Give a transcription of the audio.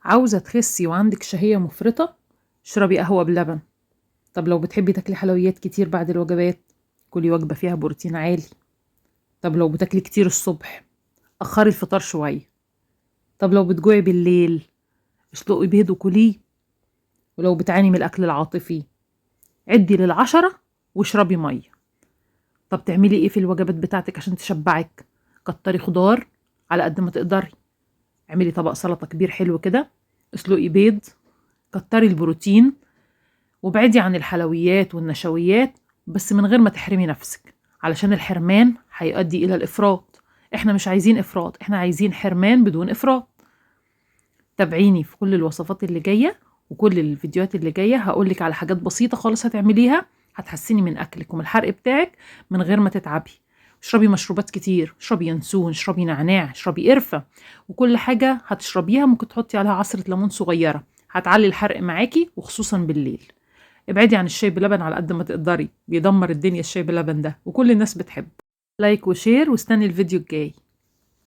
عاوزة تخسي وعندك شهية مفرطة؟ اشربي قهوة بلبن. طب لو بتحبي تاكلي حلويات كتير بعد الوجبات، كلي وجبة فيها بروتين عالي. طب لو بتاكلي كتير الصبح، أخري الفطار شوية. طب لو بتجوعي بالليل، اسلقي بيض وكليه. ولو بتعاني من الأكل العاطفي، عدي لل10 واشربي مية. طب تعملي ايه في الوجبات بتاعتك عشان تشبعك؟ كتري خضار على قد ما تقدري، اعملي طبق سلطة كبير حلو كده، اسلقي بيض، كتري البروتين، وابعدي عن الحلويات والنشويات، بس من غير ما تحرمي نفسك، علشان الحرمان هيؤدي إلى الإفراط. احنا مش عايزين إفراط، احنا عايزين حرمان بدون إفراط. تابعيني في كل الوصفات اللي جاية وكل الفيديوهات اللي جاية، هقولك على حاجات بسيطة خالص هتعمليها هتحسني من أكلك ومن الحرق بتاعك من غير ما تتعبي. اشربي مشروبات كتير، اشربي ينسون، اشربي نعناع، اشربي قرفة، وكل حاجة هتشربيها ممكن تحطي عليها عصرة ليمون صغيرة، هتعلي الحرق معاكي وخصوصا بالليل. ابعدي عن الشاي بلبن على قد ما تقدري، بيدمر الدنيا الشاي بلبن ده وكل الناس بتحبه. like و share، واستني الفيديو الجاي.